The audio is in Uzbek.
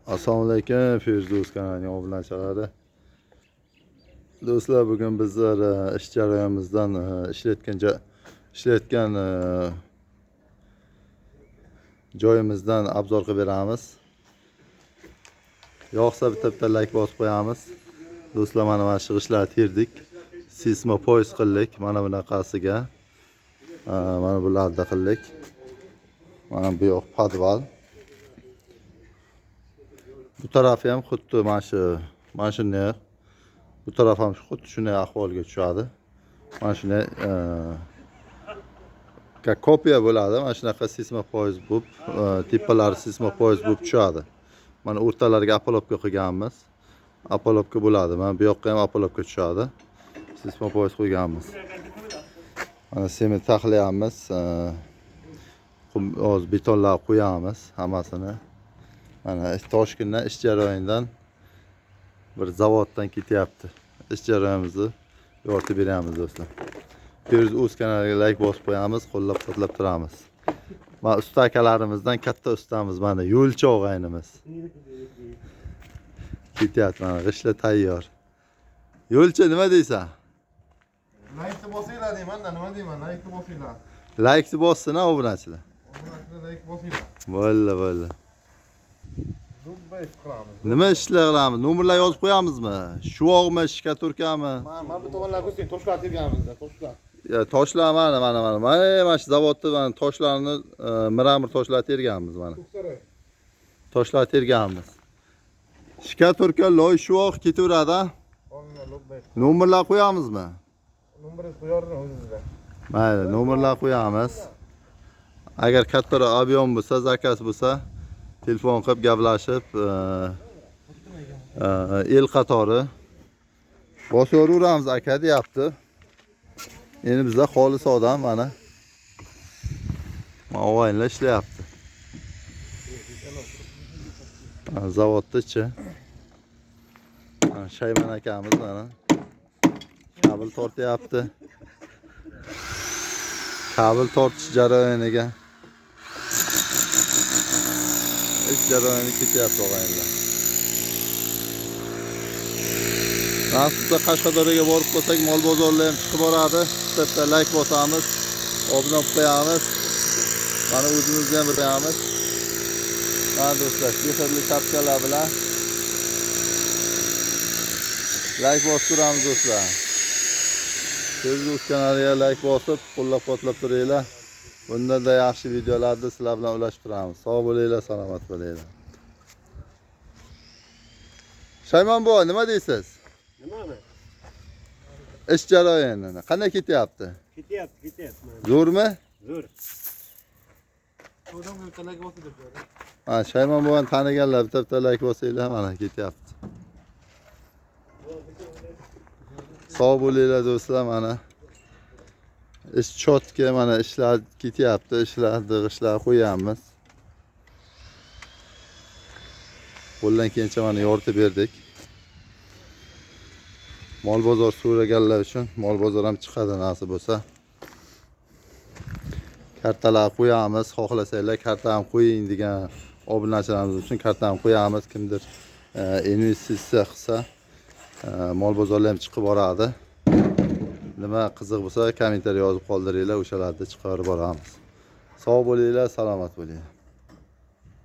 Assalomu alaykum Firdavs kanalining obunachilari. Do'stlar, bugun bizlar ish jarayonimizdan ishlayotgan joyimizdan obzor qilib beramiz. Yoqsa bitta like bosib qo'yamiz. Do'stlar, mana shu g'ishtlarni terdik. Sismo poyez qildik mana bunaqasiga. Mana bularni qildik. Mana bu yoq podval. Bu tarafi ham xuddi mana shunday. Bu taraf ham xuddi shunday ahvolga tushadi. Mana shunday kopiya bo'ladi. Mana shunaqa sismo poyez bo'lib, tepalari sismo poyez bo'lib tushadi. Mana o'rtalariga opalobka qilganmiz. Opalobka bo'ladi. Mana bu yoqqa ham opalobka tushadi. Sismo poyez qo'yganmiz. Mana sement taxlayamiz. Hozir betonlar qo'yamiz hammasini. Mana Toshkentdan ish jarayonidan bir zavoddan ketyapti. Ish jarayonimizni yoritib beramiz do'stlar. Feruz o'z kanaliga like bosib qo'yamiz, qo'llab-quvvatlab turamiz. Mana usta akalarimizdan katta ustamiz mana yo'lchi og'aynimiz. Ketyapti mana g'ishtlar tayyor. Yo'lchi nima deysan? Like'ni bosinglar deyman-da, nima deyman? Like'ni bosinglar. Like'ni bossin ha obunachilar. Obunachilar like bosinglar. Bo'ldi, bo'ldi. Zubba ish qilamiz. Nima ishlar qilamiz? Nomerlar yozib qo'yamizmi? Shuvoqmi, shkaturkami? Mana bu tomonlar ko'rsang, toshlar terganmiz-da, toshlar. Ya toshlar mana mana mana. Mana shu zavodda mana toshlarni mramor toshlar terganmiz mana. Ko'ksaroy. Toshlar terganmiz. Shkaturka, loy, shuvoq ketaveradi. Ha? Olinglar lubba. Nomerlar qo'yamizmi? Nomerini qo'yardim o'zingizda. Mayli, nomerlar qo'yamiz. Agar kattaroq ob'yom bo'lsa, zakaz bo'lsa, telefon qilib gaplashib, el qatori bosaveramiz aka deyapti. Endi bizlar xolis odam mana. Mana og'aynilar ishlayapti. Mana zavodda ichi. Mana Shayman akamiz mana kabel tortyapti. Kabel tortish jarayoniga ish jarayoni ketyapti og'aynilar. Nasibda Qashqadaryoga borib qolsak, mol bozorlar ham chiqib boradi. Bitta like bosamiz, obuna qilib qo'yamiz. Mana o'zimizni ham qo'yamiz. Mana do'stlar, sehrli shapkalar bilan like bosib turamiz do'stlar. Feruz kanaliga like bosib, qo'llab-quvvatlab turinglar. Bundan-da yaxshi videolarni sizlar bilan ulashib turamiz. Sog' bo'linglar, salomat bo'linglar. Shaymon buva, nima deysiz? Nimani? Ish jarayonini qanday ketyapti? Ketyapti. Zo'rmi? Zo'r. Odamga bitta like bosing deb qo'yadi. Ha, Shaymon buvani taniganlar bitta like bosinglar, mana ketyapti. Sog' bo'linglar do'stlar, mana ish chotga mana ishlar ketyapti, ishlar, g'ishtlar qo'yamiz. Qo'ldan kelgancha mana yoritib berdik. Mol bozor so'raganlar uchun mol bozor ham chiqadi nasib bo'lsa. Kartalar qo'yamiz, xohlasanglar karta ham qo'ying degan obunachilarimiz uchun karta ham qo'yamiz. Kimdir investitsiya qilsa, mol bozorlar ham chiqib boradi. Nima qiziq bo'lsa kommentariy yozib qoldiringlar, o'shalarni chiqarib boramiz. Sog' bo'linglar, salomat bo'linglar.